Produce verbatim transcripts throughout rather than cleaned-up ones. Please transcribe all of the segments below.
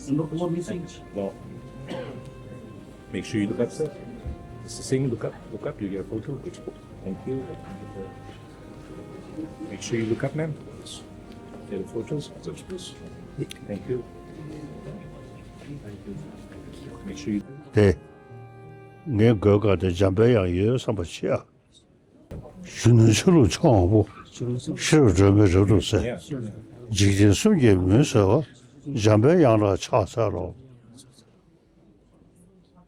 Number four missing. No. Make sure you look up, sir. Singh, look up, look up, you get a photo. Thank you. Make sure you look up, ma'am. Get a photo. Thank you. Make sure you དེ། ངའི་མགོའི་སྒང་དེ་འཇམ་པའི་དབྱངས་ཡོད་བསམ་པ་ཆེ་ཨ། གཞོན་ནུའི་ཆ་ལུགས་ཆ་མང་པོ། ཤེས་རབ་སྒྲོན་མེའི་རབ་ཏུ་གསལ། འཇིག་རྟེན་གསུམ་གྱི་མུན་སེལ་བ། འཇམ་པའི་དབྱངས་ལ་ཕྱག་འཚལ་ལོ།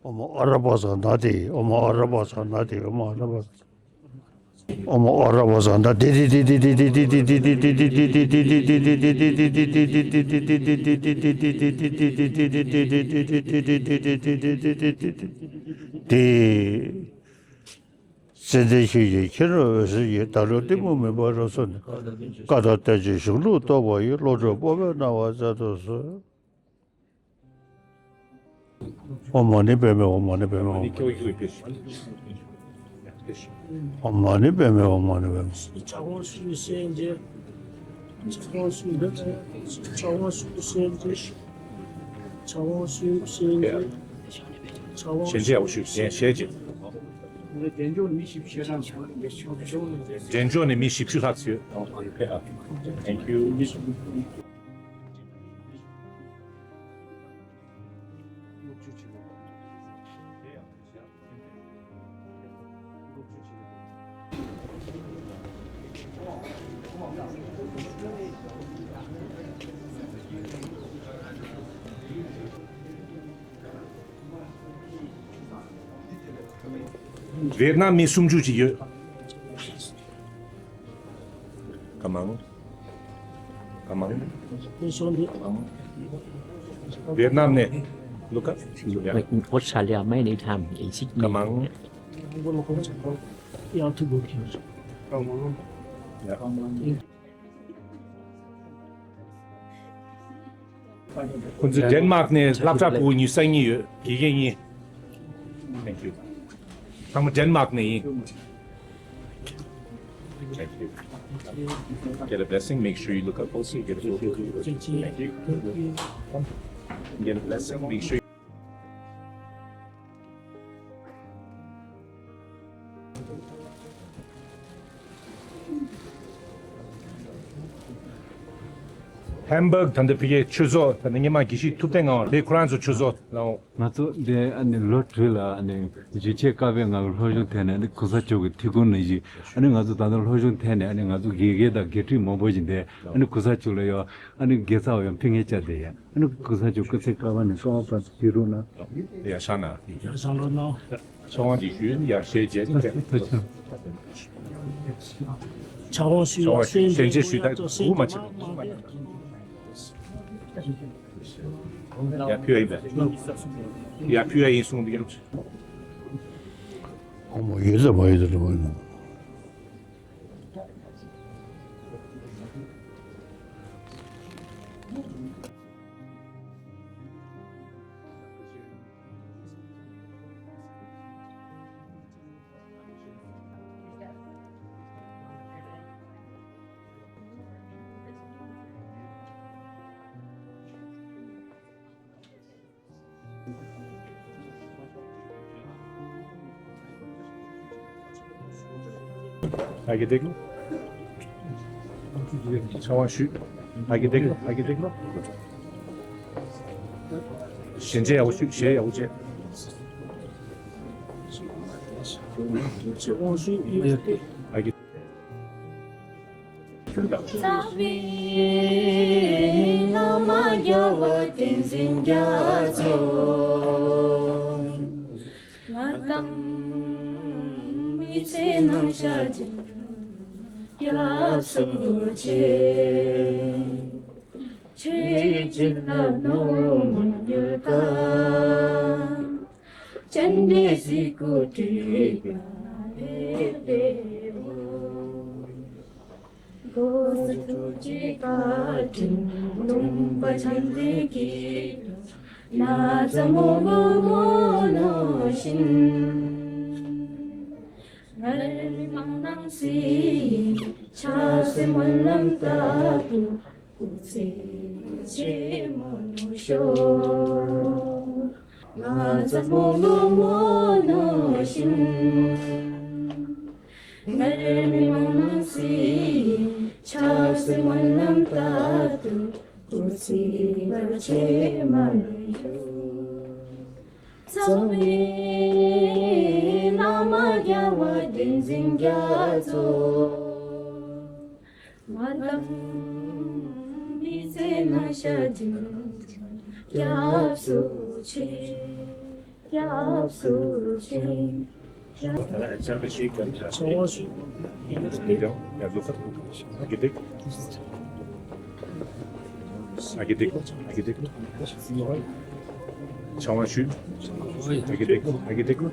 ཨོཾ་ཨ་ར་པ་ཙ་ན་དྷཱིཿ་ཨོཾ་ཨ་ར་པ་ཙ་ན་དྷཱིཿ་ཨོཾ་ཨ་ར་པ་ཙ། ཨོཾ་ཨ་ར་པ་ཙ་ན་དྷཱིཿ་ཙནྡན་ཆོས་ཀྱི་མཁྱེན་རབ་འོད་ཟེར་གྱིས། བདག་སྒྲུབ་གཏི་མུག་མུན་པ་རབ་སོལ་ནས། བཀའ་དང་བསྟན་བཅོས་གཞུང་ལུགས་རྟོགས་པ་ཡི། བློ་གྲོས་སྤོབས་པའི་སྣང་བ་སྩལ་དུ་གསོལ། ཨོཾ་མ་ཎི་པདྨེ་ཧཱུྃ། མ་ཎི་པདྨེ་ཧཱུྃ། ཨོཾ་མ་ཎི་པདྨེ་ཧཱུྃ། མ་ཎི་པདྨེ་ཧཱུྃ། ཕྱག་དབང་ཞུ་སེམས་ཅན། ཕྱག་དབང་ཞུ། ཕྱག་དབང་ཞུ་སེམས་ཅན། ཕྱག་དབང་ཞུ་སེམས་ཅན། ཕྱག་དབང་ཞུ། ཞལ་མཇལ་ཞུ། ཞལ་ཞལ་མཇལ། འབྲས་ལྗོངས་ནས་མི་བཞི་བཅུ་ལྷག་ཙམ་ཡོད། འབྲས་ལྗོངས་ནས་མི་བཞི་བཅུ་ལྷག་ཙམ་ཡོད། Thank you. ཝེད་ནམ་མི་སུམ་ཅུ་ཅིག་ཡོད། ག་མང་། ག་མང་། ཝེད་ནམ་ནས། Look up. What Shalia, many time is it? ག་མང་། ཁོང་ཚོ་ཌེན་མཱག་ནས་སློབ་གྲྭ་ཕྲུ་གུ་ཉི་ཤུ་རྩ་གཉིས་ཡོད། དགེ་རྒན་གཉིས། Thank you. ཚང་མ་ཌེན་མཱག་ནས་ཡིན། Thank you. Get a blessing. Make sure you look up also. Get a photo. Thank you. Get a blessing. Make sure you ཧེམ་བྷག་ད་ལྟ་ཕ་གིའི་ཆོས་ཚོགས་ད་ལྟ་སྔོན་མ་དགེ་བཤེས་ཐུབ་བསྟན་ངག་དབང་དེ་ཁོ་རང་ཚོ་ཆོས་ཚོགས་ལའོ། ང་ཚོ་འདི་ཨ་ནི་ལོ་དྲུག་ལ་ཨ་ནི་རྗེ་ཆེ་བཀའ་པོད་ལྔ་པའི་སློབ་སྦྱོང་ཐད་ནས་ཨ་ནི་གོང་ས་མཆོག་གི་ཐུགས་དགོངས་ནང་བཞིན་ཨ་ནི་ང་ཚོ་ད་ལྟ་སློབ་སྦྱོང་ཐད་ནས་ཨ་ནི་ང་ཚོ་དགེ་རྒན་དང་དགེ་ཕྲུག་མང་པོ་ཞིག་འདི་ཨ་ནི་གོང་ས་མཆོག་ལ་ཡང་ཨ་ནི་དགེ་རྩ་བ་ཡང་ཕུལ་མཁན་བཅར་བསྡད་ཡ། ཨ་ནི་གོང་ས་མཆོག་སྐུ་ཚེ་བསྐལ་པ་ནས་བསྐལ་པ་བར་དུ་བཞུགས་རོགས་གནང་། ཡ་ཤ་ན། ཡ་ཤ་ལོ་ནོ། ཚེ་དབང་ཅིག་ཞུས་ཡར་ཞལ་མཇལ་ནས། ཕྱག་དབང་ཞུ་ཡ། ཞལ་མཇལ་ཞུས་ད་སྒུག་མ་བྱེད། ཡར་ཕུལ་ཡ་ཡིན་པས། ཡར་ཕུལ་ཡ་ཡིན་གསུངས་འདུག་ཡང་། ཨོ་མ་ཡོད་ད་མ་ཡོད་ད་ལོ། ཕྱག་དབང་ཞུ། ཕྱག་དབང་ཞུ། ཕྱག་དབང་ཞུ། ཕྱག་དབང་ཞུ། ཞལ་མཇལ་ཡག་པོ་ཞུ། ཞལ་ཡག་པོ་མཇལ། ཕྱག་དབང་ཞུ། ཕྱག་དབང་ཞུ། རྩ་བའི་བླ་མ་རྒྱལ་བ་བསྟན་འཛིན་རྒྱ་མཚོ། ང་དང་མི་ཚེ་ནང་ཤར་གྱི་སྐྱབས་སུ་མཆི། ཆོས་བརྒྱུད་ལ་ནོར་མི་འགྱུར་ག་སྤྱན་རས་གཟིགས་སྐུ་སྤྲུལ་པ་ལེགས་པའི་འོད། སྒོ་སུ་ཐུགས་རྗེ་བཀའ་དྲིན་ལུང་པ་ཕྱག་འཚལ་གྱི་ན་ཚ་མོ་གོ་མོ་ནོ་བཞིན། ངར་མི་མང་ནང་སྲིད་ཕྱག་སེ་སྨོན་ལམ་ལྟ་བུ་སྐུ་ཚེ་ཆེ་མོ་ནོ་བཞིན། ང་ཚ་མོ་ལོ་མོ་ནོ་ཤིང་། ང་རེ་མི་མང་མང་སི། ཆགས་སི་མ་ནམ་ད་དུ། ཀུ་སི་བར་ཆེ་མ་ལུ་ཡོ། ཚོགས་མི་བླ་མ་རྒྱལ་བ་བསྟན་འཛིན་རྒྱ་མཚོ། མ་དང་མི་ཚེ་ན་ཤ་ཅིག་སྐྱབས་སུ་མཆི། སྐྱབས་སུ་མཆི། Arquitecto, arquitecto. Arquitecto, arquitecto. Chama shu. Arquitecto, arquitecto.